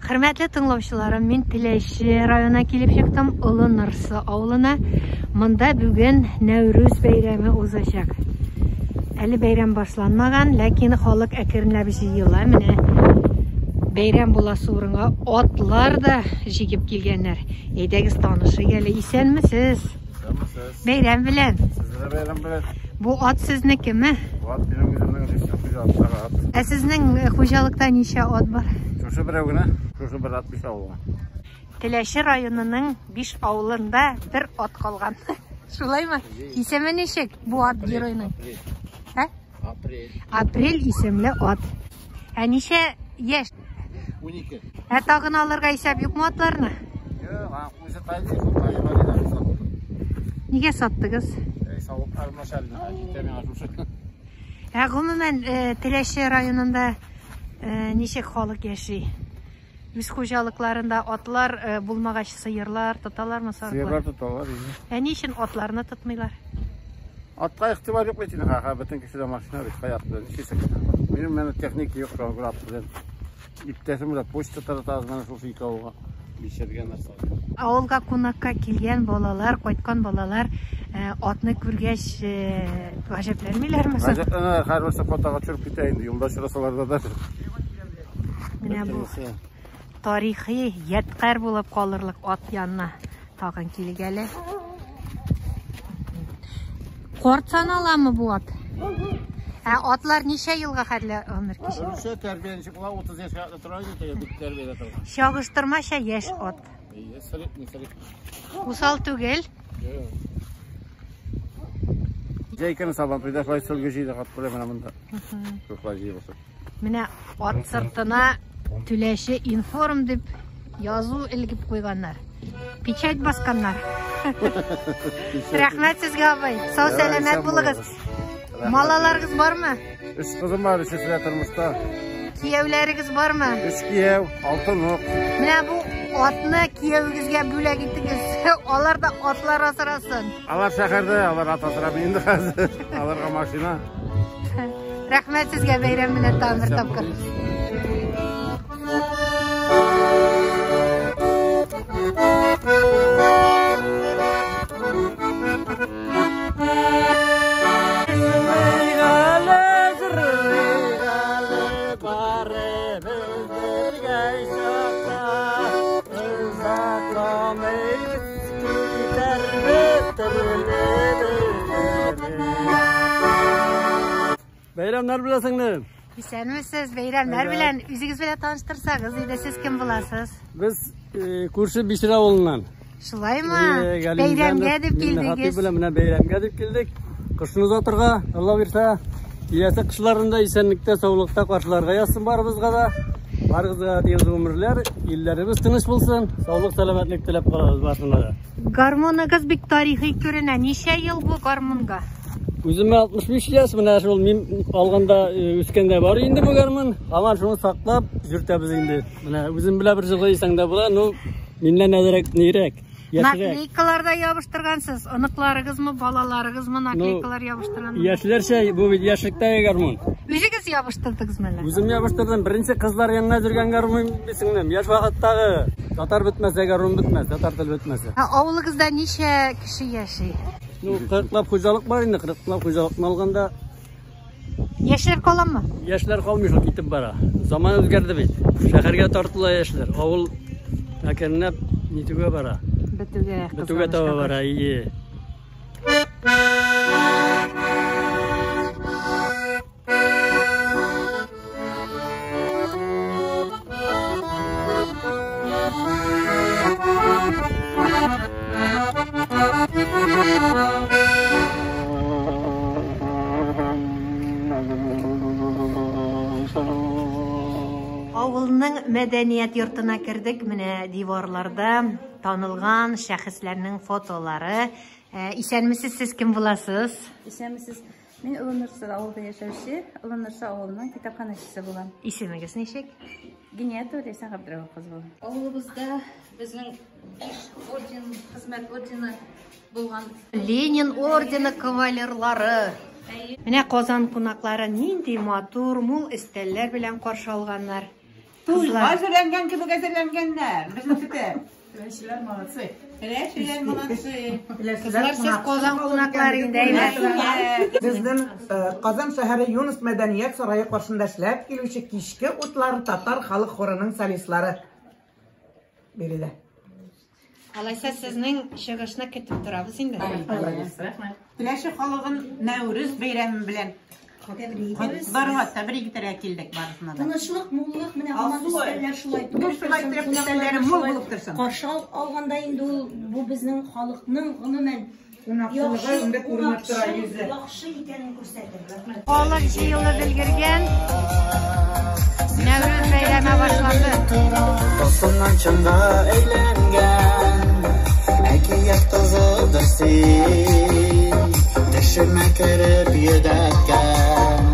Хөрмәтле тыңлаучыларым, мин Теләче районына килеп чыктым, Олы Нырсы авылына. Монда бүген Нәүрүз бәйрәме узачак. Әле бәйрәм башланмаган, ләкин халык әкренләп җыела. Менә бәйрәм буласы урынга атлар да җигеп килгәннәр. Әйдәгез танышыйк әле. Исәнмесез? Исәнмесез. Бәйрәм белән. Сезне дә бәйрәм белән. Бу ат сезнекеме? Бу ат минем үземнең личный хуҗалыктагы ат. Ә сезнең э, хуҗалыкта ничә ат бар? Шушы берәү генә. Шушы бер ат биш авылга. Теләче районының биш авылында бер ат калган. Шулаймы? Исеме ничек бу ат геройның? Ә? Апрель. Апрель исемле ат. Ә ничә яшь? 12. Ә тагын алырга исәп юкмы атларны? Юк, а үзе тайды, шул тайы бар иде, аны саттым. Нигә саттыгыз? Әй, савыклар начар иде, җитә миңа шушы. Ә гомумән, э, Теләче районында э, ничек халык яши? Үз хуҗалыкларында атлар э, булмагач сыерлар тоталармы, Сыерлар сарыклар? тоталар инде. Ә ни өчен атларны тотмыйлар? Атка игътибар юк бит инде, ха, бөтен кешедә машина бит, кая ат белән нишлисең? Минем менә техника юк, шуңа күрә ат белән. Иптәшем белән почта таратабыз менә шушы ике авылга. Бишәргә нәрсә. Авылга кунакка килгән балалар, кайткан балалар э, атны күргәч э, гаҗәпләнмиләрме соң? Гаҗәпләнә, һәрберсе фотога төшереп китә инде, юлда очрасалар да даже. Менә бу Бөтенесе. тарихи ядкарь булып калырлык ат янына тагын килик әле. Корт саналамы бу ат? Ә атлар ничә елга хәтле гомер кичерә? Шушы тәрбия ничек була, 30 яшькә хәтле тора инде, теге бик тәрбиядә торган. Чагыштырмача яшь ат. Әйе, средний, средний. Усал түгел. Юк. Җәй көне Сабантуйда шулай сөлге җыйдык ат белән менә монда. Шулай җыеп утыр. Менә ат сыртына Түләче информ дип язу элгеп куйганнар. Печать басканнар. Рәхмәт сезгә, абый. Сау сәламәт булыгыз. Малаларыгыз бармы? Өч кызым бар, өчесе дә тормышта. Кияүләрегез бармы? Өч кияү, алты онык. Менә бу атны кияүегезгә бүләк итегез. Алар да атлар асрасын. Алар шәһәрдә, алар ат асрамый инде хәзер. Аларга машина. Рәхмәт сезгә бәйрәм белән тагын бер тапкыр. Бәйрәмнәр белән, сеңлем. Исәнмесез, бәйрәмнәр белән. Үзегез белән таныштырсагыз иде, сез кем буласыз? Без күрше Бишер авылыннан. Шулаймы? Бәйрәмгә дип килдегез. Белән менә бәйрәмгә дип килдек. Кышны озатырга, Алла бирсә, киләсе кышларын да исәнлектә, саулыкта каршыларга язсын барыбызга да. Барыгызга тигез гомерләр, илләребез тыныч булсын, саулык, сәламәтлек теләп калабыз барысына да. Гармоныгыз бик тарихи күренә. Ничә ел бу гармунга? Үземә 65 яшь, менә шул мин алганда үскәндә бар инде бу гармун. Һаман шуны саклап йөртәбез инде. Менә үзем белән бер җылы дисәң дә була, ну миннән әзрәк нирәк, яшьрәк. Наклейкалар да ябыштыргансыз. Оныкларыгызмы, балаларыгызмы наклейкалар ябыштырган? Яшьләрчә бу бит яшьлектәге гармун. Үзегез ябыштырдыгызмы әллә? Үзем ябыштырдым. Беренче кызлар янына йөргән гармун сеңлем. Яшь вакыттагы татар бетмәсә гармун бетмәс, татар тел бетмәсә. Ә авылыгызда ничә кеше яши? Ну, 40лап хуҗалык бар инде, 40лап хуҗалыкны алганда Яшьләр каламы? Яшьләр калмый шул, китеп бара. Заман үзгәрде бит. Шәһәргә тартыла яшьләр. Авыл әкренләп нитүгә бара. Бетүгә. Бетүгә таба бара, ие. Авылның мәдәният йортына кердек. Менә диварларда танылган шәхесләрнең фотолары. Э, исәнмесез, сез кем буласыз? Исәнмесез. Мин Олы Нырсы авылында яшәүче, Олы Нырсы авылының китапханәчесе булам. Исемегез ничек? Гиниятова Ләйсән Габдрәүф кызы булам. Авылыбызда безнең биш орден, хезмәт ордены булган. Ленин ордены кавалерлары. Менә Казан кунаклары нинди матур, мул өстәлләр белән каршы алганнар. Туйга әзерләнгән кебек әзерләнгәннәр. Безнең сөтә. Теләчеләр молодцы. Теләчеләр молодцы. Кызлар, сез Казан кунаклары инде, әйбәт. Безнең Казан шәһәре Юныс мәдәният сарае каршында эшләп килүче Кичке утлар татар халык хорының солистлары биредә. Алайса сезнең чыгышны көтеп торабыз инде. Рәхмәт. Теләче халыгын Нәүрүз бәйрәме белән котларга, тәбрик итәргә килдек барысына да. Тынычлык, муллык, менә һаман өстәлләр шулай Гел шулай итеп өстәлләре мул булып торсын. Каршы алганда инде ул бу безнең халыкның гомумән Кунакчылыгы инде күренеп тора йөзе. Яхшы икәнен күрсәтә. Халык җыелып өлгергән. Нәүрүз бәйрәме башланды. Тылсымнан чынга әйләнгән әкият кызыдыр син. Төшемә кереп йөдәткән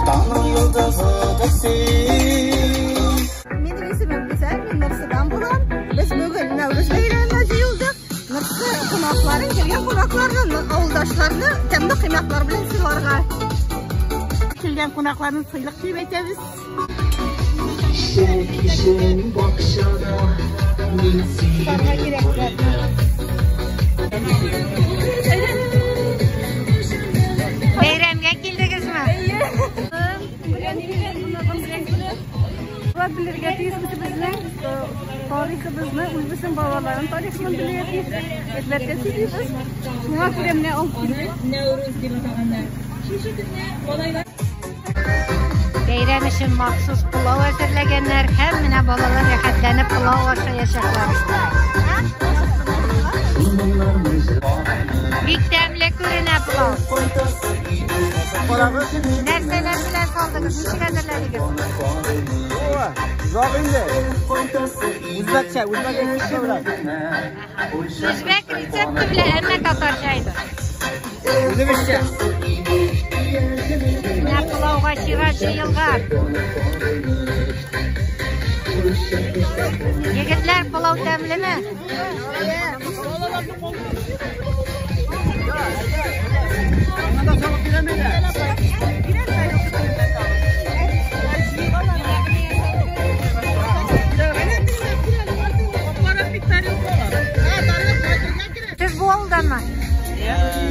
таңның йолдызыдыр син. Минем исемем Гүзәл, мин Нырсыдан булам. Без бүген Нәүрүз бәйрәменә җыелдык. Нырсы кунакларын, килгән кунакларны, авылдашларны тәмле коймаклар белән сыйларга. Килгән кунакларны сыйлык дип әйтәбез. Бәйрәмгә килдегезме? Алар белергә тиеш үзебезнең тарихыбызны, үзебезнең балаларның тарихын белергә тиеш. Әлбәттә сөйлибез. Шуңа күрә менә алып килдек. Бәйрәм өчен махсус пылау әзерләгәннәр һәм менә балалар рәхәтләнеп пылау ашаячаклар. Бик тәмле күренә пылау. Нәрсәләр белән салдыгыз? Ничек әзерләдегез? Озак инде. Үзбәкчә, үзбәк рецепты белән. Үзбәк рецепты белән, әмма татарча иде. Үзебезчә. Менә пылауга чират җыелган. Егетләр, пылау тәмлеме? Сез бу авылданмы?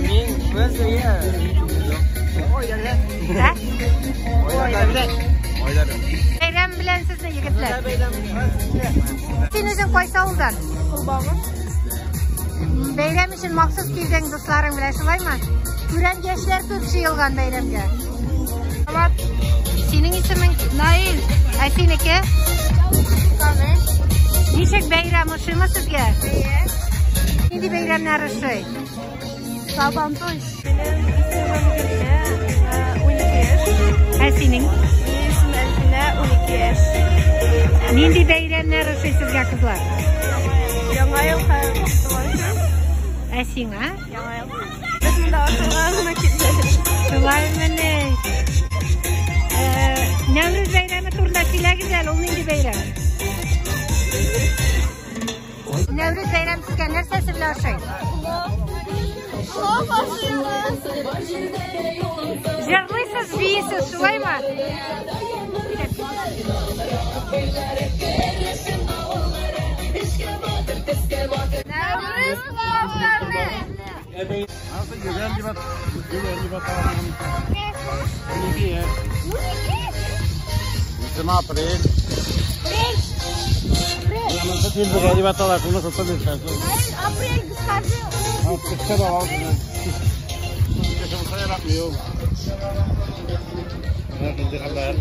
Мин без Ә? Бәйрәм белән сезне, егетләр. Син үзең кайсы авылдан? Бәйрәм өчен махсус килгән дусларың белән, шулаймы? Күрәм, яшьләр күп җыелган бәйрәмгә. Синең исемең? Наил. Ә синеке? Ничек бәйрәм ошыймы сезгә? Нинди бәйрәмнәр ошый? Сабантуй. Минем исемем Гөлинә, миңа 12 яшь. Ә синең? Минем исемем Әлфинә, 12 яшь. Нинди бәйрәмнәр ошый сезгә, кызлар? Яңа ел һәм Туган көн. Ә сиңа? Яңа ел. Без монда ашарга гына килдек. Шулаймыни? Нәүрүз бәйрәме турында сөйләгез әле, ул нинди бәйрәм? Нәүрүз бәйрәм сезгә нәрсәсе белән ошый? Җырлыйсыз, биисез, шулаймы? Нәүрүз пылауларны. Nasıl güzel gibi güzel gibi tamam. 12 yaş. 12? Aprel. Монысы тилбегә дип атала, шуны сатып бирсәң. Апрель скажи. Кечкә бала. Кечкә булса яратмый ул. Менә инде хәлләр.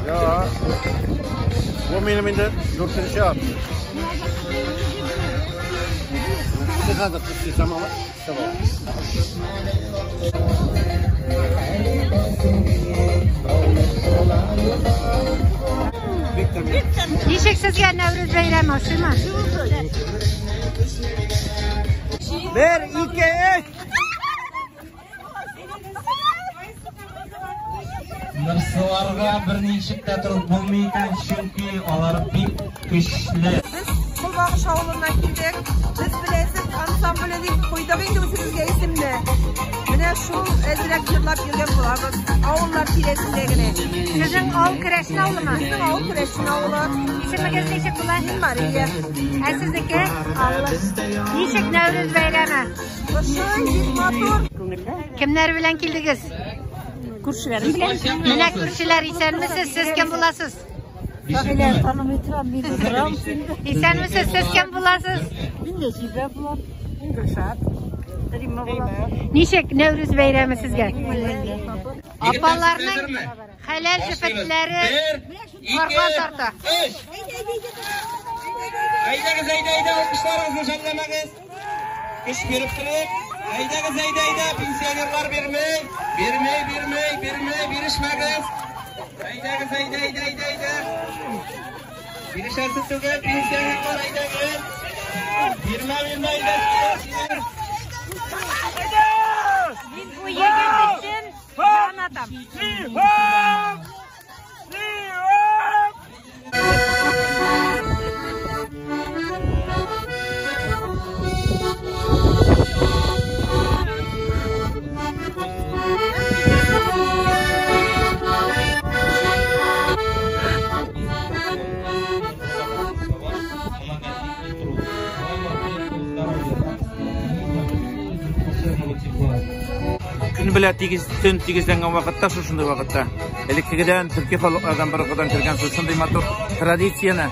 Ya. Бу минем инде дүртенче ат. Хәзер кычкырсам ала. Ничек сезгә Нәүрүз бәйрәме ошыймы? 1 2 3. Нырсыларга берничек тә торып булмый икән, чөнки алар бик көчле. Без Колба Көнбагыш авылыннан килдек. Без беләсез, ансамбле дип куйдык инде үзебезгә исемне. Менә шул әзрәк җырлап йөргән булабыз. Авыллар тирәсендә генә. Сезнең авыл керәшен авылымы? Безнең авыл керәшен авылы. Исемегез ничек була? Мин Мария. Ә сезнеке? Алла. Ничек Нәүрүз бәйрәме? Ошый, бик матур. Кемнәр белән килдегез? Күршеләрем белән. Менә күршеләр, исәнмесез? Сез кем буласыз? Фамилия танымый торам, мин торам. Исәнмесез, сез кем буласыз? Мин Нәҗибә булам. Мин Гөлшат. Римма булам. Ничек Нәүрүз бәйрәме сезгә? Апаларның хәләл җефетләре аркан тарта. Әйдәгез, әйдә, әйдә, алкышларыгызны жәлләмәгез. Көч биреп торыйк. Әйдәгез, әйдә, әйдә, пенсионерлар бирмей, бирмей, бирмей, бирмей, бирешмәгез. Әйдәгез, әйдә, әйдә, әйдә, әйдә. Бирешәсе түгел, пенсионерлар, әйдәгез. Бирмә, бирмә, әйдә, әйдә. Мин бу егет өчен җан атам. Көн белән тигез, төн тигезләнгән вакытта, шушындый вакытта, элеккегедән, төрки халыклардан борынгыдан кергән шушындый матур традицияне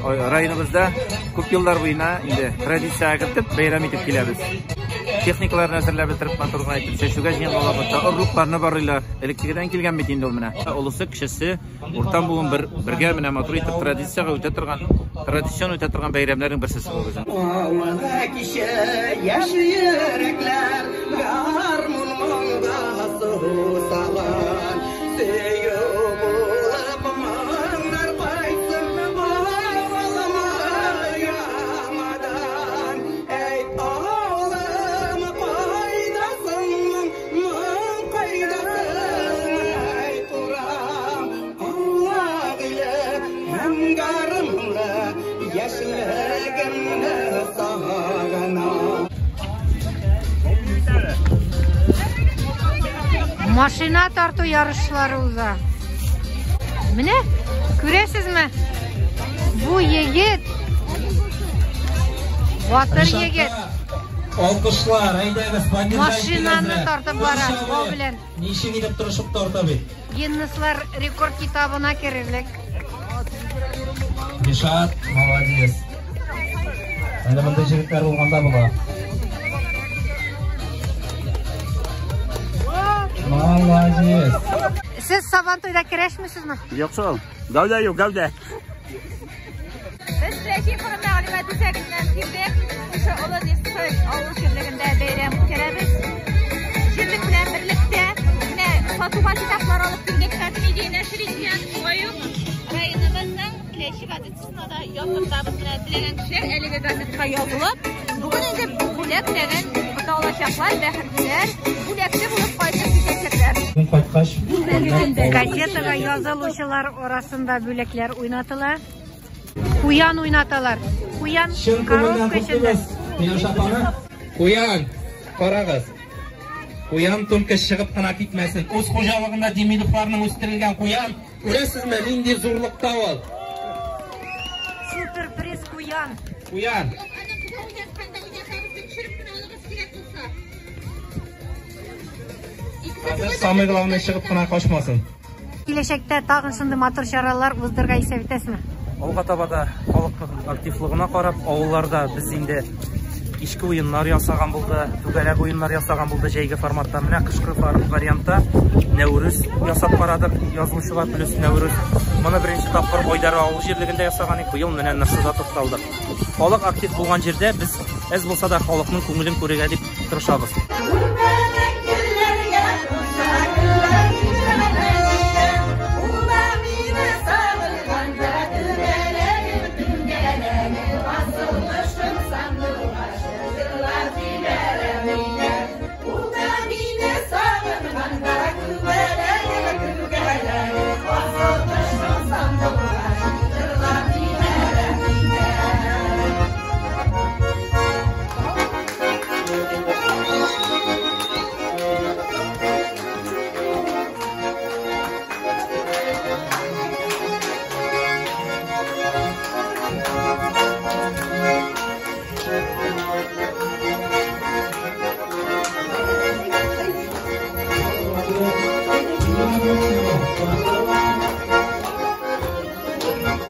районыбызда күп еллар буена инде традициягә кертеп, бәйрәм итеп киләбез. Техникаларны әзерләп бетереп, матур гына итеп чәчүгә җыенган вакытта орлыкларны барыйлар. Элеккегедән килгән бит инде ул менә. Олысы, кечесе, уртан буын бер бергә менә матур итеп традициягә үтә торган, традицион үтә торган бәйрәмнәрнең берсе бу безнең. Авылда кичә яшь йөрәкләр гармун моңда сусаган. Сөю булып моңнар кайтсын авылыма яңадан. Әй, авылым, кайдасың, моң кайдасың, әй, турам. Аулак иле һәм гармунлы яшьлегемне сагынам. Машина тарту ярышлары уза. Менә күрәсезме? Бу егет батыр егет. Алкышлар, әйдәгез, поддержать Машинаны тартып бара, бау белән. Ничек итеп тырышып тарта бит. Гиннеслар рекорд китабына керерлек. Ришат, молодец. Әнә мондай җегетләр булганда була. Молодец. Сез Сабантуйда керәшмисезме? Юк шул. Гәүдә юк, гәүдә. Без Теләче форум мәгълүмат үзәгеннән килдек. Шушы Олы Нессы авыл җирлегендә бәйрәм үткәрәбез. Җирлек белән берлектә менә сатуга китаплар алып килдек. Татмедиа нәшер иткән шулай ук районыбызның Теләче газетасына да яздыртабыз. Менә теләгән кешеләр әлеге газетка язылып, бүген инде бүләк белән ота алачаклар, бәхетлеләр, бүләкле булып кайтып китәчәкләр. Бүген кайткач, Газетага язылучылар арасында бүләкләр уйнатыла. Куян уйнаталар. Куян чын күңелдән коробка эчендә. котлыйбыз Миләүшә апаны. Куян, карагыз. Куян только чыгып кына китмәсен. Үз хуҗалыгында Демидовларның үстерелгән куян. Күрәсезме, нинди зурлыкта ул? Супер приз куян. Куян. Хәзер самый главный чыгып кына качмасын. Киләчәктә тагын шундый матур чаралар уздырырга исәп итәсезме? Алга таба да халыкның активлыгына карап, авылларда без инде кичке уеннар ясаган булды, түгәрәк уеннар ясаган булды җәйге форматта. Менә кышкы вариантта Нәүрүз ясап карадык, язылучылар плюс Нәүрүз. Моны беренче тапкыр Айдар авыл җирлегендә ясаган идек, быел менә Нырсыда тукталдык. Халык актив булган җирдә без әз булса да халыкның күңелен күрергә дип тырышабыз. Гөлләргә, кунса гөлләргә.